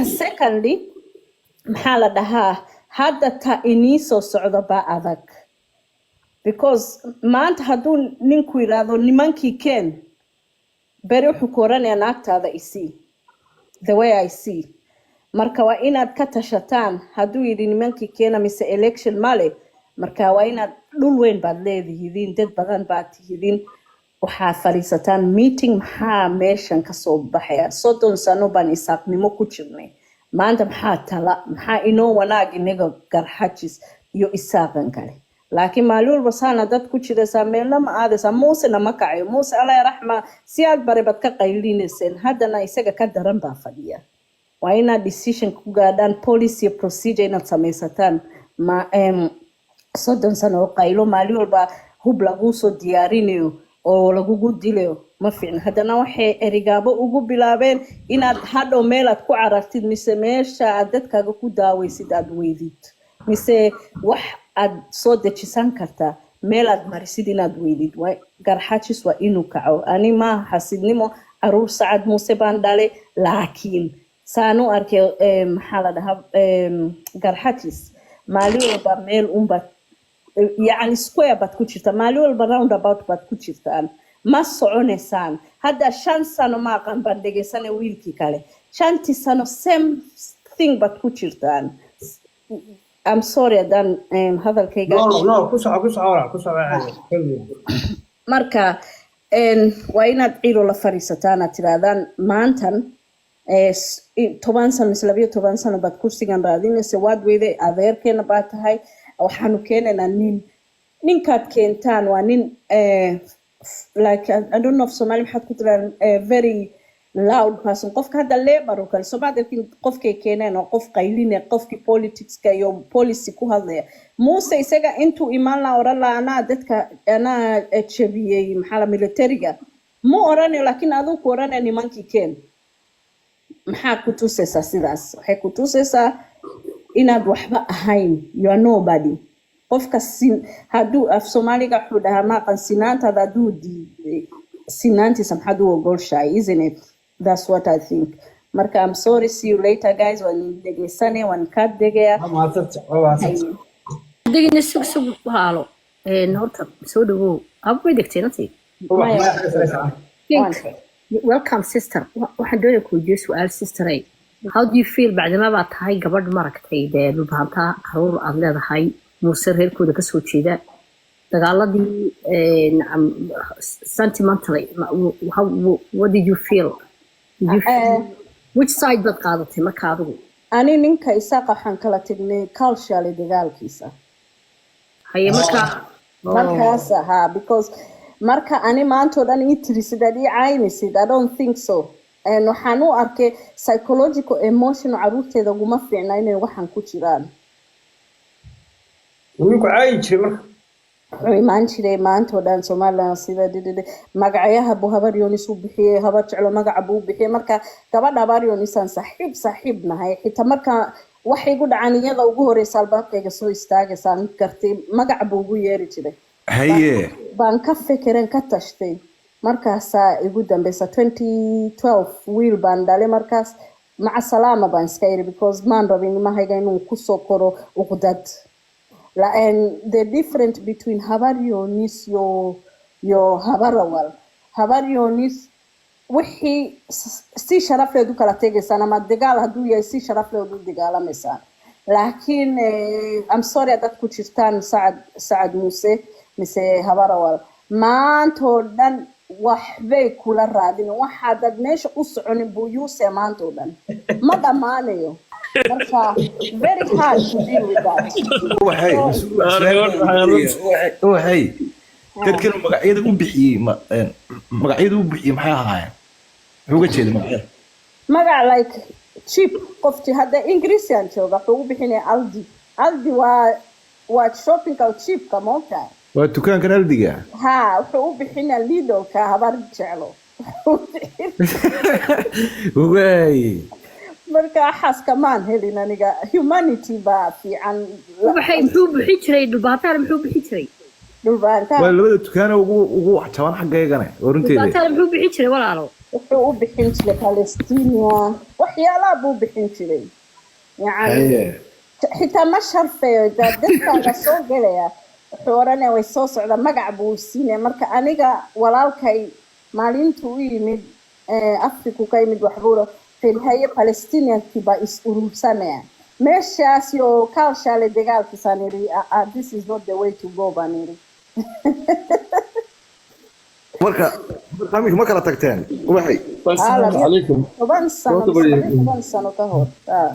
Secondly, maxaa la dhahaa, hadda ta inii soo socdo baa adag, because maanta hadduu ninku yidhaahdo nimankii keen, beri wuxuu ku oranayaa naagtaada isii. The way I see, marka waa inaad ka tashataan. Hadduu yidhi nimankii keena mise election male, marka waa inaad dhul weyn baad leedihidiin, dad badan baad tihidiin, waxaa fadhiisataan meeting. Maxaa meeshan kasoo baxaya? 30 sano baan isaaqnimo ku jirnay. Maanta maxaa tala, maxaa inoo wanaag inaga Garxajis iyo isaaqan kale? Laakiin maalin walba saana dad ku jiraysaa, meelna ma aadaysaa. Muusena ma kacayo. Muuse, Allah raxma, si aad bare baad ka qaylinayseen, haddana isaga ka daran baa fadhiya. Waa inaad decision ku gaadhaan, policy, procedure inaad samaysataan. Ma 30 sano oo qaylo, maalin walba hub laguu soo diyaarinayo oo lagugu dilayo, ma fiicna. Haddana waxay erigaabo ugu bilaabeen inaad hadhow meelaad ku carartid mise meesha aad dadkaaga ku daawaysid aad weydid, mise wax aad soo dejisan kartaa meel aad marisid inaad weydid. Garxajis waa inuu kaco. Ani maaha xasidnimo, caruur Sacad Muuse baan dhalay, laakiin saan u arkay, maxaa la dhahaa, Garxajis maalin walba meel unbaad, yacni square baad ku jirtaa, maalin walba roundabout baad ku jirtaan, ma soconaysaan. Hadda 5 sano ma aqaan baan dhegeysanay wiilkii kale, 5-tii sano same thing baad ku jirtaan. I'm sorry haddaan hadalkayga No, ku soco, ku soco walaal, ku soco caadi. Marka waa inaad Ciro la fadhiisataan, aad tirahdaan maantan 10 sano mise 12 sano baad kursigan raadinaysa, waad weyday, adeerkeena baa tahay, waxaanu keenaynaa nin. Ninkaad keentaan waa nin like, I don't know if Somali maxaad ku tiraan, very loud person. Qofka hadda Labour oo kale, Soomaali arkin, qofkay keeneen oo qof qayline, qofkii politicska iyo policy ku hadlaya. Muuse isaga intuu imaan lahaa oran lahaa anaa dadka anaa jabiyey, maxaa la, militariga ma oranayo, laakiin aduu ku oranaya nimankii keen. Maxaa ku tusaysaa sidaas? Waxay ku tusaysaa inaad waxba ahayn, you are nobody. Qofka sin hadduu af Soomaaliga wuxuu dhahaa maaqan, sinaantaada hadduu diiday sinaantiisa, maxaad u ogolshahay? Isn't it? That's what I think. Marka I'm sorry, see you later, guys. Waan idin dhegeysanaya, waan kaa degayaa. Waa mahadsanta, waa mahadsanta. Degina, sug, sug walaalo. Horta soo dhawow. Haba way degtay nantii. Ubax Maya. maya xiriirsanaysaa. Pink, welcome, sister. Waxaan doonaya ku weydiiyo su-aal, sisteray. How do you feel bacdama baa tahay gabadh maragtay dee Dhulbahantaa, caruur aad leedahay, Muuse reerkooda kasoo jeeda, dagaaladii sentimentally, what did you feel? Did you feel which side baad qaadatay marka adigu? Ani ninka Isaaqa waxaan kala tagnay culturally dagaalkiisa. Haye, marka Markaas ha, because marka ani maanta oo dhan ii tirisid, aad ii caynaysid, I don't think so. And waxaan u arkay psychological, emotional, caruurteeda uguma fiicna inay waxan ku jiraan. Wiilku caayi jiray marka. Wuxuu imaan jiray maanta oo dhan Somaliland sida dhidhidhi, magacyaha buu Habar Yonis u bixiyey, Habar Jeclo magaca buu u bixiyey. Marka gabadha Habar Yonisaan saaxiib saaxiib nahay, xitaa marka waxay igu dhacaan iyada ugu horeysa albaabkayga soo istaagaysaan gartay, magaca buu ugu yeeri jiray. Baan ka fekereen, ka tashtay. Markaasaa igu dambeysa 2012 wiil baan dhalay. Markaas maca salaama baan iska iri, because maan rabin ilmahayga inuu kusoo koro uqdad. And the difference between Habar Yonis yo Habarawal, Habar Yonis wixii si sharafleed u kala tegaysaan, ama dagaal hadduu yahay si sharafleed u dagaalamaysaan. Laakiin I'm sorry, haddaad ku jirtaan Sacad Muuse mise Habarawal, maanta oo dhan waxbay kula raadin, waxaadad meesha u soconin buu yuuse maanta oo dhan ma dhammaanayo. Marka very hard to deal with that. Waxay waxay dadkan magacyada u bixiyey, magacyada u bixiyey maxay ahaayeen? Muxuu uga jeeday magacyada? Magac like cheap, qofti hadda Ingiriisian jooga wuxuu u bixinaya Aldi. Aldi waa shoppingka cheapka, maogtahay? Waa dukaankan Aldiga. Ha, wuxuu u bixinaya Lidlka Habar Jeclo. Wuxuu u bixin Waay. Marka xaaska maan helin aniga, humanity baa fiican. Waxay muxuu bixin jiray? Dhulbahantaana muxuu bixin jiray? Dhulbaantaha. Waa labada dukaane ugu wax jaban xaggaygane, waa runteeda. Dhulbaantaana muxuu bixin jiray, walaalo? Wuxuu u bixin jiray Palestinia, waxyaalaha buu bixin jiray yani. Xitaa ma sharfayo dadka la soo gelaya, wuxuu oranaya way soo socdaa, magac buu siinaya. Marka aniga walaalkay maalintuu u yimid, Afriku ka yimid, waxbuu haye Palestiniankii baa is urursanaya meeshaasi oo kaalshaale dagaalkiisaan iri, "Ah, ah, this is not the way to go," baan iri. Marka iminka ma kala tagteen, Ubaxay? Ah, السلام عليكم. 10 sano mise 12 sano ka hor. Ah.